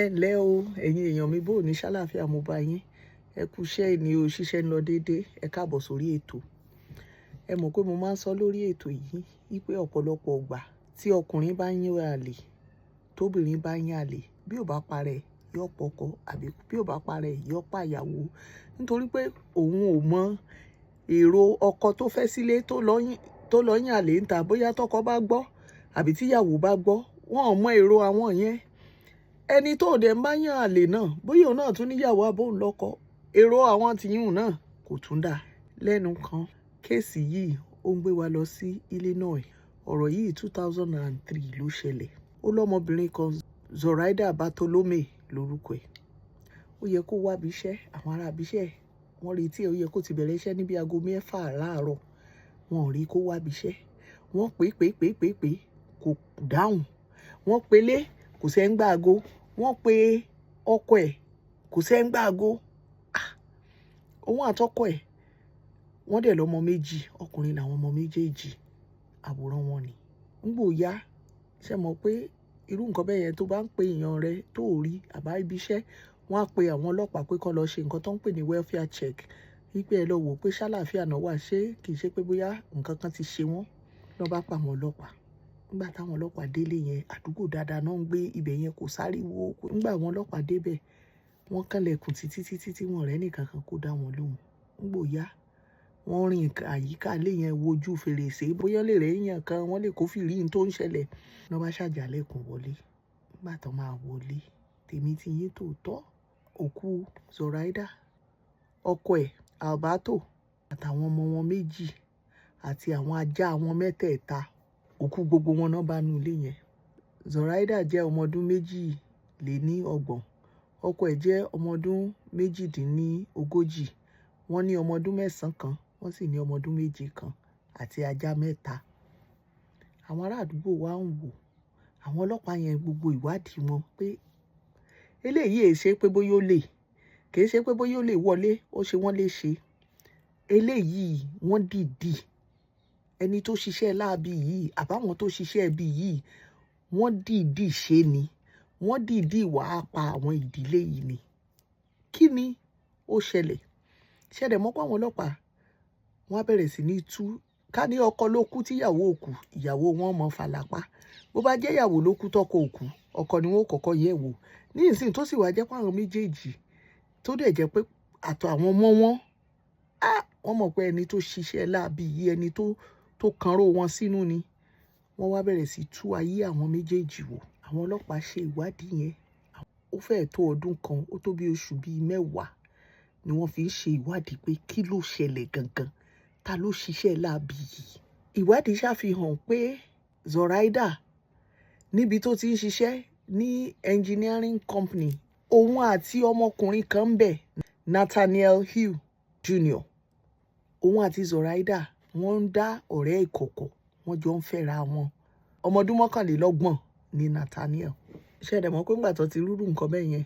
Ẹ ǹlẹ́ o, ẹ̀yin èèyàn mi, bó ní ṣàlàáfíà mo bá yín. Ẹ kú iṣẹ́ ni o, ṣíṣẹ́ ń lọ déédé. Ẹ káàbọ̀ sórí ètò. Ẹ mọ̀ pé mo máa ń sọ lórí ètò yìí wípé ọ̀pọ̀lọpọ̀ ìgbà tí ọkùnrin bá ń yan àlè, tóbìnrin bá yan àlè, bí ò bá parẹ́, yóò pọkọ, àbí bí ò bá parẹ́, yóò pa ìyàwó. Nítorí pé òun ò mọ èrò ọkọ tó fẹ́ sílé tó lọ yan àlè ń ta, bóyá tọkọ bá gbọ́ àbí tí ìyàwó bá gbọ́, wọ́n ò mọ èrò àwọn yẹn. Ẹni tó dẹ̀ ń bá yan àlè náà, bóyá òun náà tún níyàwó àbó òun lọ́kọ, èrò àwọn tìyún náà kò tún dà. Lẹ́nu kan, case yìí ó ń gbé wa lọ sí Illinois. Ọ̀rọ̀ yìí, 2003 ló ṣẹlẹ̀. Ó lọ́mọbìnrin kan, Zoraida Bartolome lórúkọ ẹ̀. Ó yẹ kó wá ibi iṣẹ́, àwọn ará ibi iṣẹ́ wọ́n retí ẹ̀, ó yẹ kó ti bẹ̀rẹ̀ iṣẹ́ níbi aago 6 láàárọ̀. Wọn ò rí kó wá ibi iṣẹ́. Wọ́n pè, pè, pè, pè, pè, kò dáhùn. Wọ́n pe lé, kò sẹ́ ń gbá aago. Wọ́n pe ọkọ ẹ̀, kò sẹ́ ń gbá aago. Ah! Òun àtọkọ ẹ̀, wọ́n dẹ̀ lọ́mọ méjì, ọkùnrin làwọn ọmọ méjèèjì, àwòrán wọn ni. Ńgbò yá, ṣé mọ̀ pé irú nǹkan bẹ́ẹ̀ yẹn, tó bá ń pe èèyàn rẹ tó ò rí àbá ibi iṣẹ́, wọ́n á pe àwọn ọlọ́pàá pé kó lọ ṣe nǹkan tó ń pè ní welfare check. Wípé ẹ lọ wò pé ṣàlàáfíà náà wà, ṣé kì í ṣe pé bóyá nǹkan kan ti ṣe wọ́n. Lọ́ bá pa àwọn ọlọ́pàá. Nígbà táwọn ọlọ́pàá délé yẹn, àdúgbò dáadáa náà ń gbé ibẹ̀ yẹn, kò sáriwo. Nígbà àwọn ọlọ́pàá dé bẹ̀, wọ́n kànlẹ̀kùn títí títí tí wọ́n rẹ́ nìkan kan kó dá wọn lóhùn. Ńgbò yá, wọ́n rìn àyíká ilé yẹn, wojú fèrèsé, bóyá lè rẹ́ èèyàn kan, wọ́n lè kó fìrí tó ń ṣẹlẹ̀. Lọ́ bá ṣàjálẹ̀kùn wọlé. Nígbà tó máa wọlé, tèmi ti yín tòótọ́, òkú Zoraida, ọkọ ẹ̀ Alberto, àtàwọn ọmọ wọn méjì àti àwọn ajá wọn mẹ́tẹ̀ẹ̀ta, òkú gbogbo wọn náà bá nu ilé yẹn. Zoraida jẹ́ ọmọ ọdún 32. Ọkọ ẹ̀ jẹ́ ọmọ ọdún 38. Wọ́n ní ọmọ ọdún 9 kan, wọ́n sì ní ọmọ ọdún 7 kan àti ajá mẹ́ta. Àwọn ará àdúgbò wa ń wò àwọn ọlọ́pàá yẹn, gbogbo ìwádìí wọn pé eléyìí è ṣe pé bóyá ó lè, kì í ṣe pé bóyá ó lè wọlé, ó ṣe wọ́n lè ṣe. Eléyìí, wọ́n dìdì ẹni tó ṣiṣẹ́ láabi yìí àbáwọn tó ṣiṣẹ́ ibi yìí, wọ́n dìídì ṣe ni, wọ́n dìídì wàá pa àwọn ìdílé yìí ni. Kí ni ó ṣẹlẹ̀? Ṣẹlẹ̀ mọ́ pé àwọn ọlọ́pàá, wọ́n á bẹ̀rẹ̀ sí ní tú ká ní ọkọ ló kú tíyàwó òkú, ìyàwó wọn mọ̀ fàlàpá. Bó bá jẹ́ ìyàwó ló kú tọkọ òkú, ọkọ ni wọ́n kọ́kọ́ yẹ̀ wò. Ní ìsìn tó sì wá jẹ́ pé àwọn méjèèjì, tó dẹ̀ jẹ́ pé àtọ̀ àwọn ọmọ wọn á, wọ́n mọ̀ pé ẹni tó ṣiṣẹ́ láabi yìí, ẹni tó kanró wọn sínú ni. Wọ́n wá bẹ̀rẹ̀ sí tú ayé àwọn méjèèjì wò. Àwọn ọlọ́pàá ṣe ìwádìí yẹn, ó fẹ́ẹ̀ tó ọdún kan, ó tó bí oṣù bíi 10 ni wọ́n fi ń ṣe ìwádìí pé kí ló ṣẹlẹ̀ gangan, ta ló ṣiṣẹ́ láabi yìí. Ìwádìí ṣàfihàn pé Zoraida, níbi tó ti ń ṣiṣẹ́ ní engineering company, òun àti ọmọkùnrin kan ń bẹ̀, Nathaniel Hill Jr., òun àti Zoraida, wọ́n ń dá ọ̀rẹ́ ìkọ̀kọ̀, wọ́n jọ ń fẹ́ra wọn. Ọmọ ọdún 29 ní Nathaniel. Ṣẹ̀dẹ̀ mọ́ pé ńgbà tó ti rúrú nǹkan bẹ́ẹ̀ yẹn,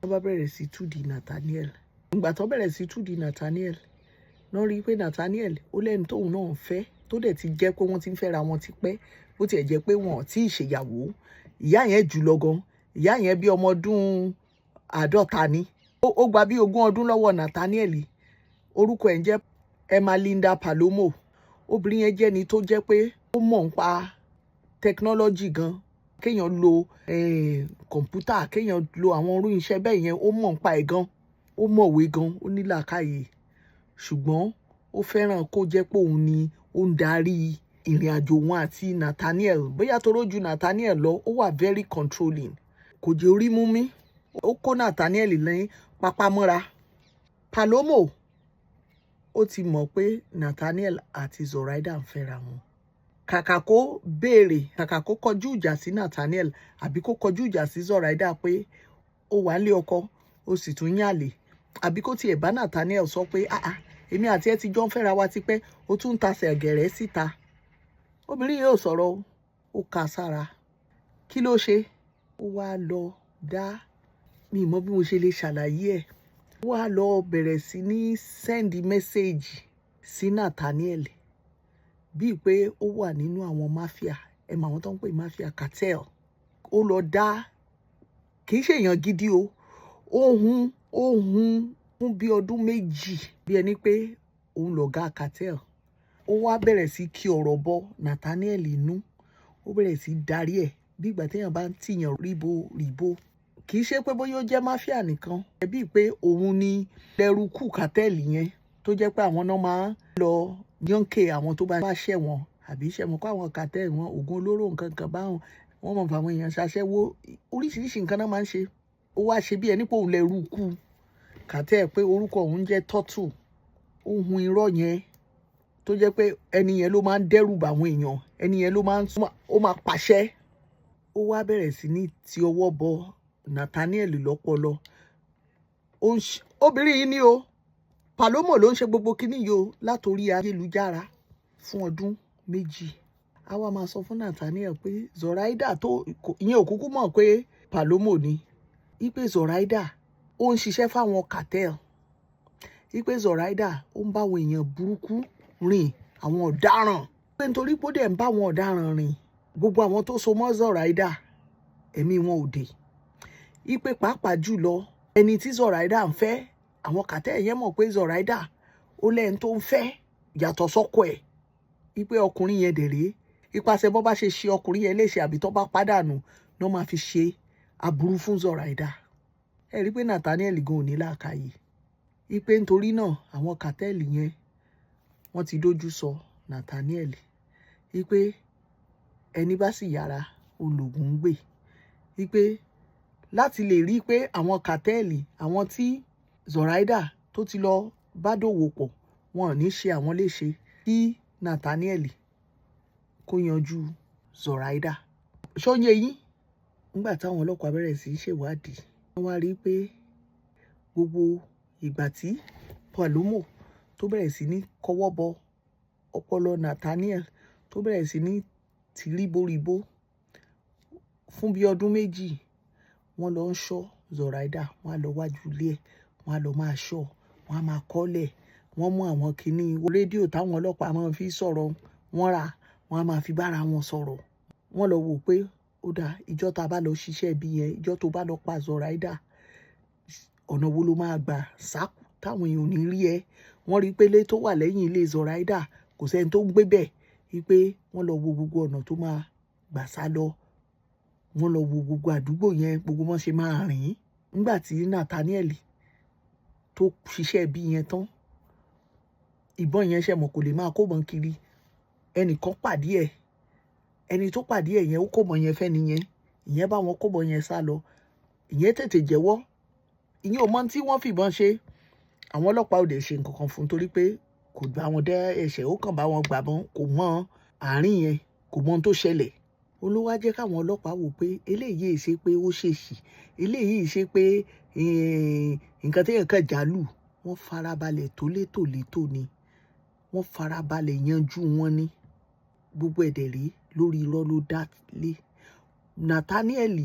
wọ́n bá bẹ̀rẹ̀ sí túdì Nathaniel. Ìgbà tó bẹ̀rẹ̀ sí túdì Nathaniel náà, rí i pé Nathaniel ó lẹ́nu tóun náà ń fẹ́, tó dẹ̀ ti jẹ́ pé wọ́n ti ń fẹ́ra wọn ti pẹ́, bó tiẹ̀ jẹ́ pé wọn ò tí ì ṣèyàwó. Ìyá yẹn jù lọ gan. Ìyá yẹn bí ọmọ ọdún 50 ni. Ó gba bí 20 ọdún lọ́wọ́ Nathaniel. Orúkọ ẹ̀ ń jẹ́ Emmalinda Palomo. Obìnrin yẹn jẹ́ ni tó jẹ́ pé ó mọ̀ nípa technology gan, kéèyàn lo kọ̀ǹpútà, kéèyàn lo àwọn irú iṣẹ́ bẹ́ẹ̀ yẹn, ó mọ̀ nípa ẹ̀ gan. Ó mọ̀wé gan, ó ní làákàyè, ṣùgbọ́n ó fẹ́ràn kó jẹ́ pé òun ni ó ń darí ìrìn àjò òun àti Nathaniel. Bóyá toró ju Nathaniel lọ, ó wà very controlling, kò jẹ́ orí mú mi. Ó kó Nathaniel ní papámọ́ra. Palomo, ó ti mọ̀ pé Nathaniel àti Zoraida ń fẹ́ra wọn. Kàkà kó béèrè, kàkà kó kọjú ìjà sí Nathaniel àbí kó kọjú ìjà sí Zoraida pé ó wà nílé ọkọ, ó sì tún yàlè, àbí kó tiẹ̀ bá Nathaniel sọ pé, "Ah ah, èmi àti ẹ ti jọ ń fẹ́ra wa tipẹ́, ó tún ń tasẹ̀ gẹ̀rẹ́ síta." Obìnrin yóò sọ̀rọ̀, ó ka sára. Kí ló ṣe? Ó wá lọ dá, mi mọ̀ bí mo ṣe lè ṣàlàyé ẹ̀, ó wá lọ bẹ̀rẹ̀ sí ní send message sí Nathaniel bíi pé ó wà nínú àwọn mafia. Ẹ mọ àwọn tó ń pè mafia, cartel. Ó lọ dá Kì í ṣe èèyàn gidi o. Ó hun fún bí ọdún 2, bí ẹni pé òun lọ̀gá cartel. Ó wá bẹ̀rẹ̀ sí kí ọ̀rọ̀ bọ Nathaniel inú, ó bẹ̀rẹ̀ sí darí ẹ̀ bí ìgbà téèyàn bá ń tìyàn ríbo ríbo. Kì í ṣe pé bóyá ó jẹ́ mafia nìkan, bíi pé òun ni lẹ́rùkù cartel yẹn, tó jẹ́ pé àwọn náà máa ń lọ yànkè àwọn tó bá ṣẹ̀ wọ́n, àbí ṣẹ̀ mọ́ kó àwọn cartel wọn, oògùn olóró, nǹkan kan báwọn, wọ́n mọ̀ fáwọn èèyàn ṣaṣẹ́wó, oríṣiríṣi nǹkan náà máa ń ṣe. Ó wá ṣe bí ẹni pé òun lẹ́rùkù cartel, pé orúkọ òun jẹ́ Turtle. Ó hun irọ́ yẹn, tó jẹ́ pé ẹni yẹn ló máa ń dẹ́rù bà àwọn èèyàn, ẹni yẹn ló máa ń, ó máa pàṣẹ. Ó wá bẹ̀rẹ̀ sí ní ti ọwọ́ bọ Nathaniel lọ́pọlọ. Obìnrin yìí ni o, Palomo, ló ń ṣe gbogbo kinní yìí o látòrí ayélujára fún ọdún 2. A wá máa sọ fún Nathaniel pé Zoraida tó, ìyẹn ò kúkú mọ̀ pé Palomo ni, wípé Zoraida ó ń ṣiṣẹ́ fáwọn cartel, wípé Zoraida ó ń bá àwọn èèyàn burúkú rìn, àwọn ọ̀daràn, pé nítorí pé ó dẹ̀ ń bá àwọn ọ̀daràn rìn, gbogbo àwọn tó so mọ́ Zoraida, ẹ̀mí wọn ò dé, wípé pàápàá jùlọ ẹni tí Zoraida ń fẹ́, àwọn cartel yẹn mọ̀ pé Zoraida ó lẹ́ni tó ń fẹ́ yàtọ̀ sọ́kọ ẹ̀, wípé ọkùnrin yẹn dẹ̀ rèé, ipasẹ̀ bọ́ bá ṣe ṣe ọkùnrin yẹn léṣe àbí tó bá pàdánù ní wọ́n máa fi ṣe aburú fún Zoraida. Ẹ rí i pé Nathaniel gan ò ní làákàyè, wípé nítorí náà àwọn cartel yẹn, wọ́n ti dójú sọ Nathaniel, wípé ẹni bá sì yára ológun ń gbè, wípé láti lè rí i pé àwọn cartel, àwọn tí Zoraida tó ti lọ bá dòwò pọ̀, wọn ò ní ṣe àwọn léṣe, kí Nathaniel kó yanjú Zoraida. Ṣóyè yín? Nígbà táwọn ọlọ́pàá bẹ̀rẹ̀ sí í ṣèwádìí, wọ́n wá rí i pé gbogbo ìgbà tí Palomo tó bẹ̀rẹ̀ sí ní kọwọ́ bọ ọpọlọ Nathaniel, tó bẹ̀rẹ̀ sí ní tì ríboríbo fún bí ọdún 2, wọ́n lọ ń ṣọ́ Zoraida. Wọ́n á lọ wájú ilé ẹ̀, wọ́n á lọ máa ṣọ́, wọ́n á máa kọ́lẹ̀. Wọ́n mú àwọn kinní rédíò táwọn ọlọ́pàá máa fi sọ̀rọ̀, wọ́n rà, wọ́n á máa fi bára wọn sọ̀rọ̀. Wọ́n lọ wò pé ó dáa, ìjọ tá a bá lọ ṣiṣẹ́ bí yẹn, ìjọ tó bá lọ pa Zoraida, ọ̀nà wo ló máa gbà sá táwọn èèyàn ò ní rí ẹ? Wọ́n rí pé ilé tó wà lẹ́yìn ilé Zoraida, kò sẹ́ni tó ń gbé bẹ̀, wípé wọ́n lọ wo gbogbo ọ̀nà tó máa gbà sá lọ. Wọ́n lọ wo gbogbo àdúgbò yẹn, gbogbo wọn ṣe máa rìn. Nígbà tí Nathaniel tó ṣiṣẹ́ bí yẹn tán, ìbọn yẹn, ṣe mọ̀, kò lè máa kó bọn kiri. Ẹnìkan pàdé ẹ̀. Ẹni tó pàdé ẹ̀ yẹn, ó kó bọn yẹn fẹ́ nìyẹn. Ìyẹn bá wọn kó bọn yẹn sá lọ. Ìyẹn tètè jẹ́wọ́, ìyẹn ò mọ tí wọ́n fìbọn ṣe. Àwọn ọlọ́pàá ò dẹ̀ ṣe nǹkan kan fún un, torí pé kò bá wọn dẹ́ ẹ̀ṣẹ̀, ó kàn bá wọn gbàbọn, kò mọ àárín yẹn, kò mọ ohun tó ṣẹlẹ̀. Olówó jẹ́ káwọn ọlọ́pàá wò pé eléyìí ṣe pé ó ṣèṣì, eléyìí ṣe pé nǹkan téèyàn kàn jálù. Wọ́n farabalẹ̀ tó létòlétò ni, wọ́n farabalẹ̀ yanjú wọn ní gbogbo ẹ̀dẹ̀ rí. Lórí irọ́ ló dá lé. Nathaniel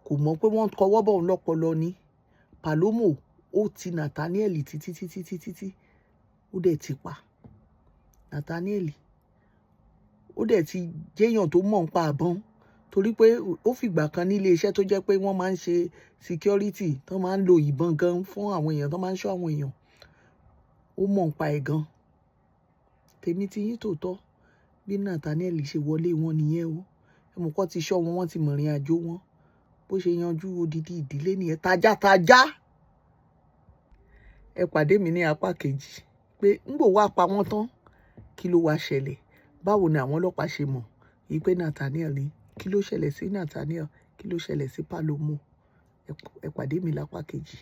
kò mọ̀ pé wọ́n kọwọ́ bọ̀ òun lọ́pọlọ ni. Palomo ó ti Nathaniel títí títí títí tí ó dẹ̀ ti pa Nathaniel. Ó dẹ̀ ti jẹ́yàn tó mọ̀ ń pa àbọ̀n, torí pé ó fìgbà kan ní ilé iṣẹ́ tó jẹ́ pé wọ́n máa ń ṣe security, tó máa ń lo ìbọn gan fún àwọn èèyàn, tó máa ń ṣọ́ àwọn èèyàn. Ó mọ̀ ń pa ẹ̀ gan. Tèmi ti yín tòótọ́, bí Nathaniel ṣe wọlé wọn nìyẹn o. Ẹ mọ̀ kọ́ ti ṣọ́ wọn, wọ́n ti mọ̀rìn àjò wọn. Bó ṣe yanjú odidi ìdílé nìyẹn, tajátajá. Ẹ pàdé mi ní apá kejì, pé ńgbò wá pa wọ́n tán, kí ló wá ṣẹlẹ̀? Báwo ni àwọn ọlọ́pàá ṣe mọ̀ wípé Nathaniel ni? Kí ló ṣẹlẹ̀ sí Nathaniel? Kí ló ṣẹlẹ̀ sí Palomo? Ẹ pàdé mi lápá kejì.